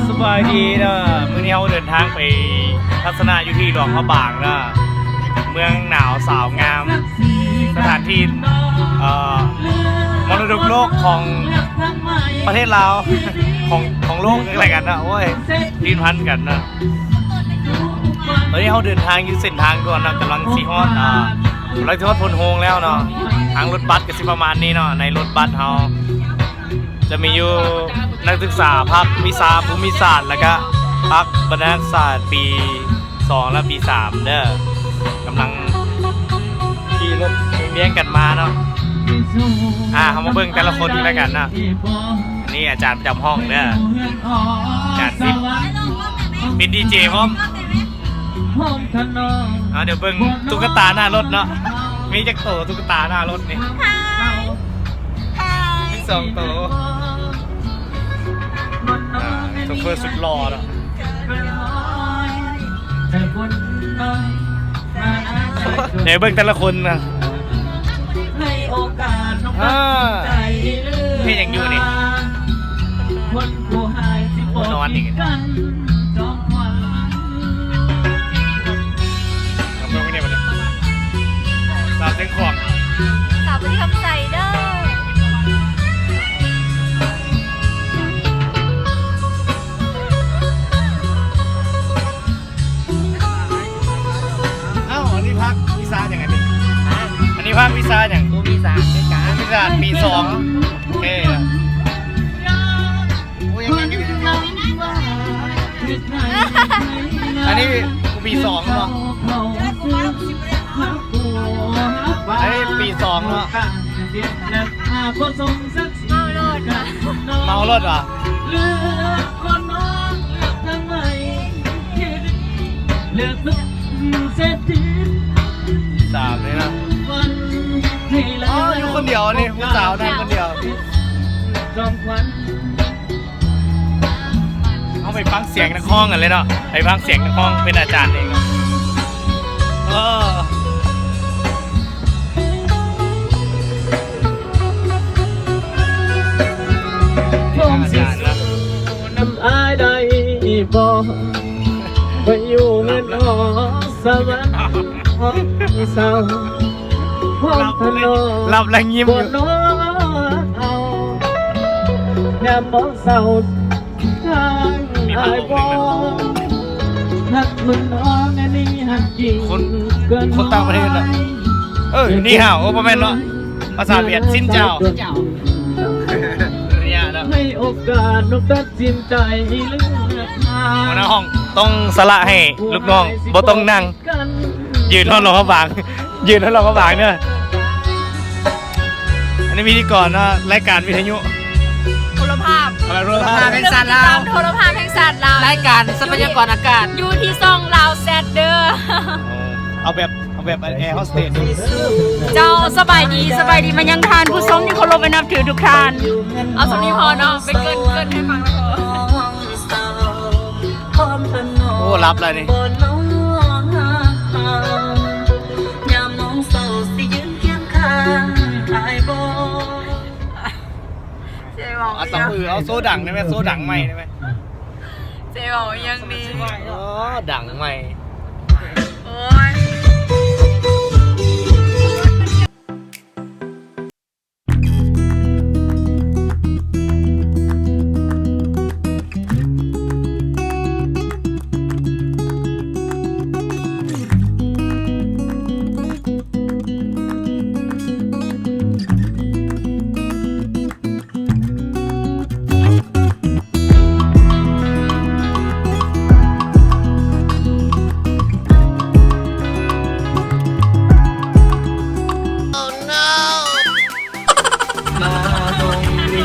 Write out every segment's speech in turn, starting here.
ສະບາຍດີເດີ ມື້ນີ້ເຮົາເດີນທາງໄປທັດສະນະຢູ່ທີ່ຫຼວງພະບາງເດີ ເມືອງໜາວສາວງາມ ສະຖານທີ່ ເອີ ມໍລະດົກໂລກຂອງປະເທດລາວ ຂອງ ຂອງໂລກຄືກັນເນາະ ໂອ້ຍ ຕິດພັນກັນເນາະ. ຕອນນີ້ເຮົາເດີນທາງຢູ່ເສັ້ນທາງດ່ວນເນາະ ກຳລັງຊິຮອດ ອ່າ ກຳລັງຊິຮອດໂພນໂຮງແລ້ວເນາະ. ທາງລົດບັສກໍຊິປະມານນີ້ເນາະ ໃນລົດບັສເຮົາຈະມີຢູ່ນັກສຶກສາພາກວິຊາພູມິສາດ ແລ້ວກະພາກບັນດາສາດປີສອງ ແລະ ປີສາມເດີ ກຳລັງຂີ່ລົດລຽງກັນມາເນາະ. ອ່າ ເຮົາມາເບິ່ງແຕ່ລະຄົນກັນແລ້ວກັນເນາະ. ນີ້ອາຈານປະຈຳຫ້ອງເດີ ອາຈານສິດ ເປັນດີເຈພ້ອມ. ເອົາ ດຽວເບິ່ງຕຸກກະຕາໜ້າລົດເນາະ ມີຈັກໂຕຕຸກກະຕາໜ້າລົດນີ້? ມີສອງໂຕ. ອ່າ ໂຊເຟີສຸດຫຼໍ່ເນາະ. ດຽວເບິ່ງແຕ່ລະຄົນນະ ເຮັດຫຍັງຢູ່ນີ້? ນອນອີກ. ເອົາເບິ່ງໄປນີ້ບັດນີ້ ສາວຊຽງຂວາງ ສາວປະເທດຄຳໄຊເດີ. ອ້າວ ອັນນີ້ພາກວິຊາຫຍັງອັນນີ້? ຮະ? ອັນນີ້ພາກວິຊາຫຍັງ? ພູມິສາດຄືກັນ. ພູມິສາດປີສອງ. ໂອເຄ. ອັນນີ້ປີສອງເນາະ. ອັນນີ້ປີສອງເນາະ. ເມົາໂລດຫວາ? ເມົາໂລດຫວາ? ສາມນີ້ນະ. ອໍ ຢູ່ຄົນດຽວນີ້ ຜູ້ສາວນັ່ງຄົນດຽວ. ເຮົາໄປຟັງສຽງນັກຮ້ອງກັນເລີຍເນາະ ໄປຟັງສຽງນັກຮ້ອງເປັນອາຈານເອງ. ເອີ ອາຈານເນາະ. ນຳອ້າຍໄດ້ບໍ່? ໄປຢູ່ເຮືອນຫໍສະຫວັນຫ້ອງເຊົ່າ ຫ້ອງທະນອນ ຫຼັບແລ້ວຍິ້ມຢູ່ ບໍ່ນອນເອົາ ຍາມມອງເສົ້າທາງອ້າຍບໍ່ ຮັກມັນນ້ອງອັນນີ້ຮັກຈິງ ຄົນ ຄົນຕ່າງປະເທດເນາະ. ເອີ ນີ້ຮາວ ໂອ້ ບໍ່ແມ່ນເນາະ ພາສາຫວຽດ ຊິນເຈົ້າ ໃຫ້ໂອກາດນ້ອງຕັດສິນໃຈເລືອກທາງ ຫົວໜ້າຫ້ອງຕ້ອງສະຫຼະໃຫ້ລູກນ້ອງ ບໍ່ຕ້ອງນັ່ງ ຢືນຮອດຫຼວງພະບາງ ຢືນຮອດຫຼວງພະບາງເດີ. ອັນນີ້ພິທີກອນເນາະ ລາຍການວິທະຍຸ ໂທລະພາບ ໂທລະພາບແຫ່ງຊາດລາວ ໂທລະພາບແຫ່ງຊາດລາວ ລາຍການຊັບພະຍາກອນອາກາດ ຢູ່ທີ່ຊ່ອງລາວແຊັດເດີ. ເອົາແບບ ເອົາແບບແອໂຮສເຕສ. ເຈົ້າ ສະບາຍດີ ສະບາຍດີມາຍັງທ່ານຜູ້ຊົມທີ່ເຄົາລົບ ແລະ ນັບຖືທຸກທ່ານ. ເອົາສ່ຳນີ້ພໍເນາະ ໄປເກີ່ນ ເກີ່ນໃຫ້ຟັງແລ້ວພໍ. ໂອ້ ຫຼັບແລ້ວນີ້. ເຈເວົ້າອີ່ຫຍັງ? ເອົາໂຊດັງໄດ້ໄໝ? ໂຊດັງໃໝ່ໄດ້ໄໝ? ເຈເວົ້າອີ່ຫຍັງນີ້? ອໍ ດັງໃໝ່. ໂອ້ຍ.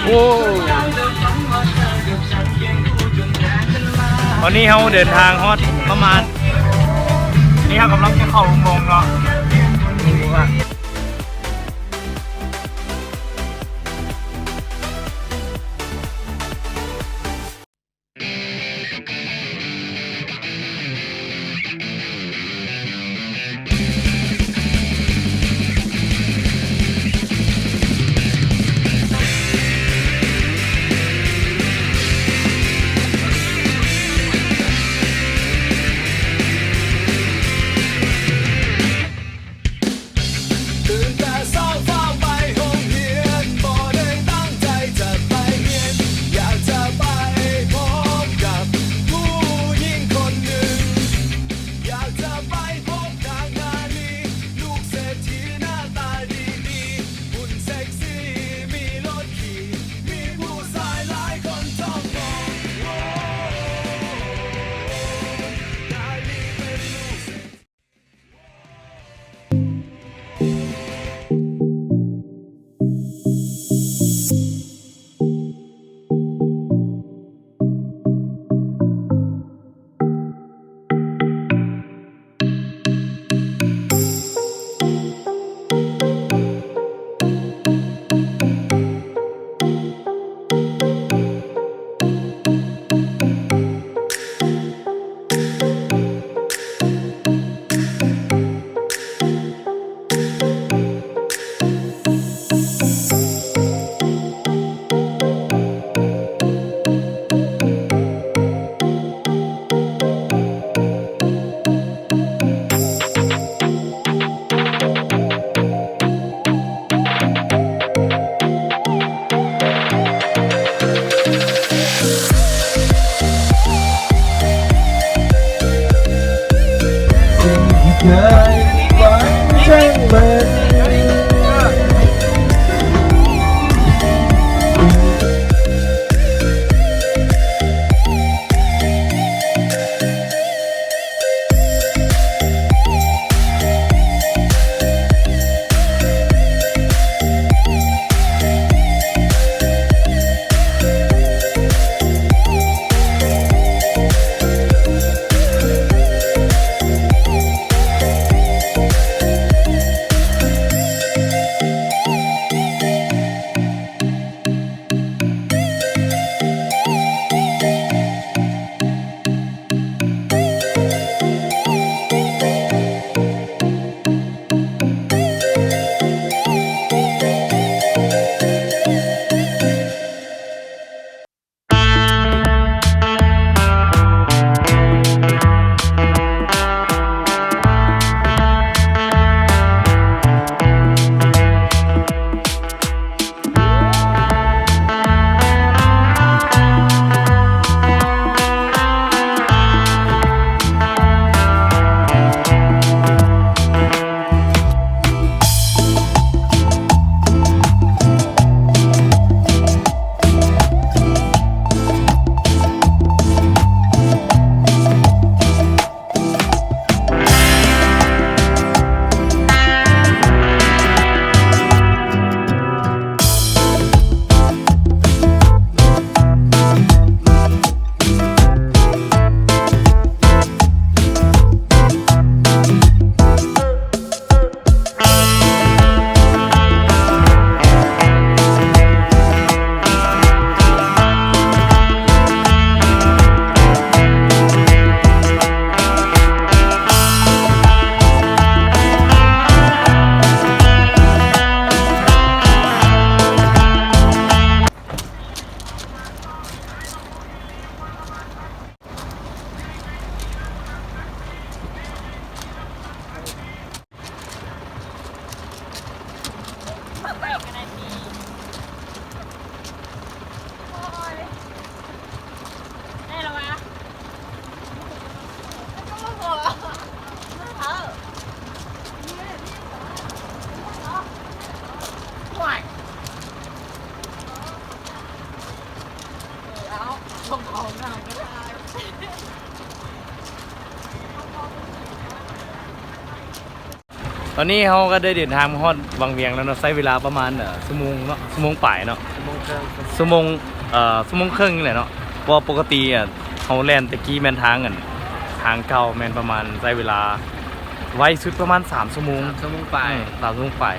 ໂອ້ ຕອນນີ້ເຮົາເດີນທາງຮອດປະມານ ນີ້ເຮົາກຳລັງຈະເຂົ້າອຸໂມງເນາະ. ໂ ຕອນນີ້ເຮົາກໍໄດ້ເດີນທາງມາຮອດວັງວຽງແລ້ວເນາະ, ໃຊ້ເວລາປະມານ ເອີ ຊົ່ວໂມງເນາະ, ຊົ່ວໂມງປາຍເນາະ, ຊົ່ວໂມງເຄິ່ງ ຊົ່ວໂມງ ເອີ ຊົ່ວໂມງເຄິ່ງນີ້ແຫຼະເນາະ. ເພາະວ່າປົກກະຕິ ເອີ ເຮົາແລ່ນແຕ່ກີ້ແມ່ນທາງ ອັນ ທາງເກົ່າແມ່ນປະມານໃຊ້ເວລາ ໄວສຸດປະມານສາມຊົ່ວໂມງ ສາມຊົ່ວໂມງປາຍ ອືມ ສາມຊົ່ວໂມງປາຍ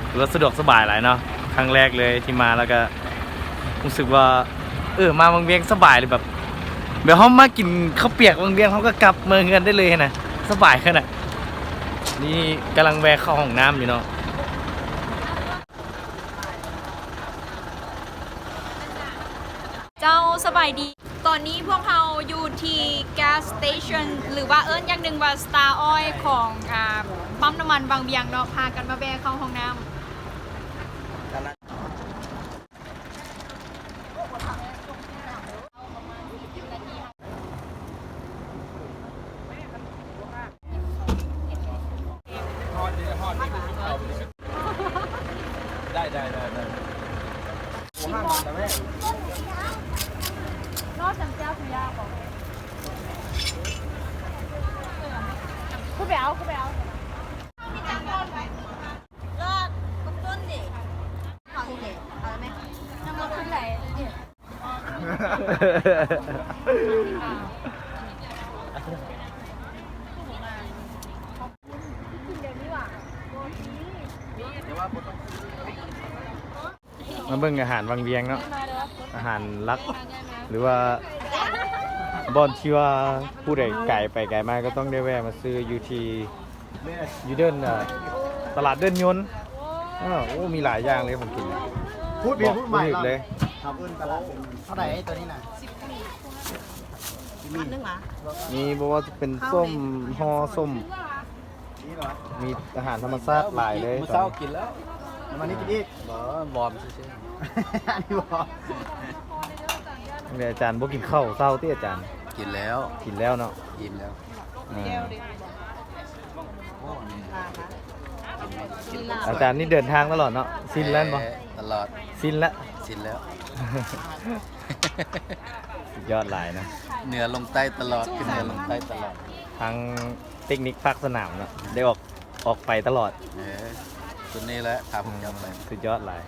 ຖືວ່າສະດວກສະບາຍຫຼາຍເນາະ. ຄັ້ງແລກເລີຍທີ່ມາ ແລ້ວກໍຮູ້ສຶກວ່າ ເອີ ມາວັງວຽງສະບາຍເລີຍ ແບບ ແບບເຮົາມາກິນເຂົ້າປຽກວັງວຽງ ເຮົາກໍກັບເມືອເຮືອນໄດ້ເລີຍຫັ້ນນະ, ສະບາຍຂະໜາດ. ນີ້ກຳລັງແວ່ເຂົ້າຫ້ອງນ້ຳຢູ່ເນາະ. ເຈົ້າ ສະບາຍດີ. ຕອນນີ້ພວກເຮົາຢູ່ທີ່ gas station ຫຼືວ່າເອີ້ນຢ່າງໜຶ່ງວ່າ Star Oil ຂອງ ອາ ປ້ຳນ້ຳມັນວັງວຽງເນາະ, ພາກັນມາແວ່ເຂົ້າຫ້ອງນ້ຳ. ໄດ້ ໄດ້ ໄດ້ ໄດ້. ມາເບິ່ງອາຫານວັງວຽງເນາະ, ອາຫານຫຼັກ ຫຼືວ່າບ່ອນທີ່ວ່າຜູ້ໃດໄກໄປໄກມາກໍຕ້ອງໄດ້ແວ່ມາຊື້ຢູ່ທີ່ ຢູ່ເດີ່ນ ເອີ ຕະຫຼາດເດີ່ນຍົນ. ເອີ ໂອ້ ມີຫຼາຍຢ່າງເລີຍຂອງກິນ. ພູດ ພູດໃໝ່ເລີຍ. ເທົ່າໃດຕົວນີ້ນະ? ອັນໜຶ່ງຫວາ? ມີບໍ່ວ່າຈະເປັນສົ້ມ ຫໍ່ສົ້ມ ມີອາຫານທຳມະຊາດຫຼາຍເລີຍ. ມື້ເຊົ້າກິນແລ້ວ ວັນນີ້ກິນອີກ. ບໍ່ ວອມຊື່ໆ. ອັນນີ້ວອມ. ອາຈານບໍ່ກິນເຂົ້າເຊົ້າຕິອາຈານ? ກິນແລ້ວ ກິນແລ້ວເນາະ, ກິນແລ້ວ. ອ່າ ອາຈານນີ້ເດີນທາງຕະຫຼອດເນາະ, ຊິນແລ້ວບໍ່? ຕະຫຼອດ. ຊິນແລ້ວ ຊິນແລ້ວ. ສຸດຍອດຫຼາຍນະ, ເໜືອລົງໃຕ້ຕະຫຼອດ ຂຶ້ນເໜືອລົງໃຕ້ຕະຫຼອດ. ທັງເຕັກນິກພາກສະໜາມເນາະ, ໄດ້ອອກ ອອກໄປຕະຫຼອດ. ເອີ ຈຸດນີ້ແຫຼະພາພວກເຈົ້າໄປ. ສຸດຍອດຫຼາຍ.